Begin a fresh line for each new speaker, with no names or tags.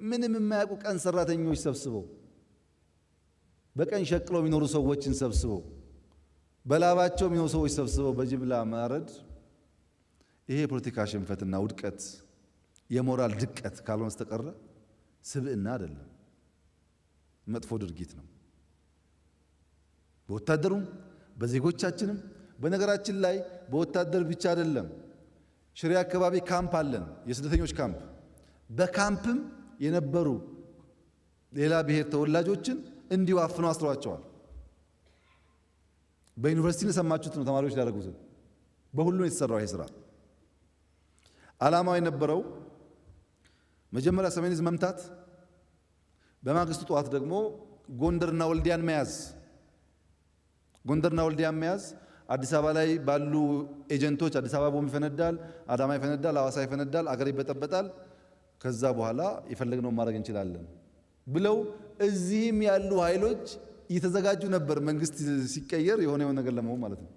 ምንም የማያውቁ ቀን ሰራተኞች ሰብስበው፣ በቀን ሸቅለው የሚኖሩ ሰዎችን ሰብስበው፣ በላባቸው የሚኖሩ ሰዎች ሰብስበው በጅምላ ማረድ፣ ይሄ የፖለቲካ ሽንፈትና ውድቀት፣ የሞራል ድቀት ካልሆነ በስተቀር ስብዕና አይደለም፣ መጥፎ ድርጊት ነው። በወታደሩም በዜጎቻችንም። በነገራችን ላይ በወታደር ብቻ አይደለም። ሽሬ አካባቢ ካምፕ አለን፣ የስደተኞች ካምፕ። በካምፕም የነበሩ ሌላ ብሔር ተወላጆችን እንዲሁ አፍነው አስረዋቸዋል። በዩኒቨርሲቲ እንደሰማችሁት ነው ተማሪዎች ያደረጉትን። በሁሉም የተሰራው ይሄ ስራ ዓላማው የነበረው መጀመሪያ ሰሜን ዕዝ መምታት፣ በማግስቱ ጠዋት ደግሞ ጎንደርና ወልዲያን መያዝ። ጎንደርና ወልዲያን መያዝ፣ አዲስ አበባ ላይ ባሉ ኤጀንቶች አዲስ አበባ ቦምብ ይፈነዳል፣ አዳማ ይፈነዳል፣ ሐዋሳ ይፈነዳል፣ አገር ይበጠበጣል። ከዛ በኋላ የፈለግነውን ማድረግ እንችላለን ብለው እዚህም ያሉ ኃይሎች እየተዘጋጁ ነበር። መንግስት ሲቀየር የሆነ የሆነ ነገር ለመሆን ማለት ነው።